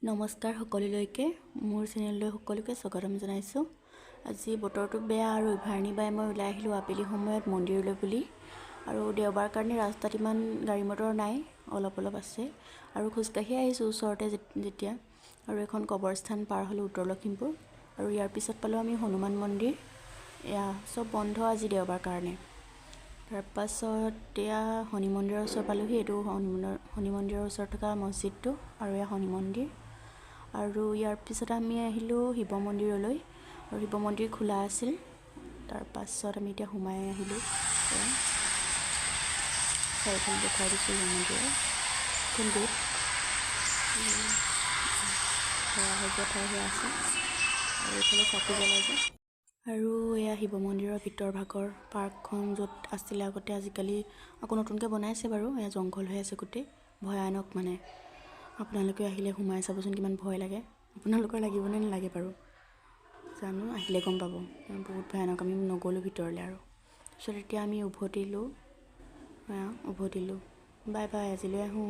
নমস্কাৰ সকলোলৈকে, মোৰ চেনেললৈ সকলোকে স্বাগতম জনাইছোঁ। আজি বতৰটো বেয়া আৰু ইভাৰণী বাই মই ওলাই আহিলোঁ আবেলি সময়ত মন্দিৰলৈ বুলি। আৰু দেওবাৰ কাৰণে ৰাস্তাত ইমান গাড়ী মটৰ নাই, অলপ অলপ আছে আৰু খোজকাঢ়ি আহিছোঁ ওচৰতে যেতিয়া। আৰু এখন কবৰস্থান পাৰ হ'লোঁ, উত্তৰ লখিমপুৰ। আৰু ইয়াৰ পিছত পালোঁ আমি হনুমান মন্দিৰ। এয়া চব বন্ধ আজি দেওবাৰ কাৰণে। তাৰপাছত এয়া শনি মন্দিৰৰ ওচৰ পালোহি। এইটো শনি মন্দিৰৰ ওচৰত থকা মছজিদটো আৰু এয়া শনি মন্দিৰ। আৰু ইয়াৰ পিছত আমি আহিলোঁ শিৱ মন্দিৰলৈ আৰু শিৱ মন্দিৰ খোলা আছিল। তাৰপাছত আমি এতিয়া সোমাই আহিলোঁ। এয়া চাৰিওফালে দেখুৱাই দিছোঁ শিৱ মন্দিৰৰ এখন গেট, সেৱা সজোৱা ঠাই সেয়া আছে আৰু এইফালে চাকি জ্বলাই যে। আৰু এয়া শিৱ মন্দিৰৰ ভিতৰ ভাগৰ পাৰ্কখন, য'ত আছিলে আগতে, আজিকালি আকৌ নতুনকৈ বনাইছে বাৰু। এয়া জংঘল হৈ আছে গোটেই, ভয়ানক মানে। আপোনালোকে আহিলে সোমাই চাবচোন, কিমান ভয় লাগে। আপোনালোকৰ লাগিবনে নালাগে বাৰু জানো, আহিলে গম পাব। বহুত ভয়ানক, আমি নগ'লোঁ ভিতৰলৈ। আৰু তাৰপিছত এতিয়া আমি উভতিলোঁ, উভতিলোঁ। বাই বাই, আজিলৈ আহোঁ।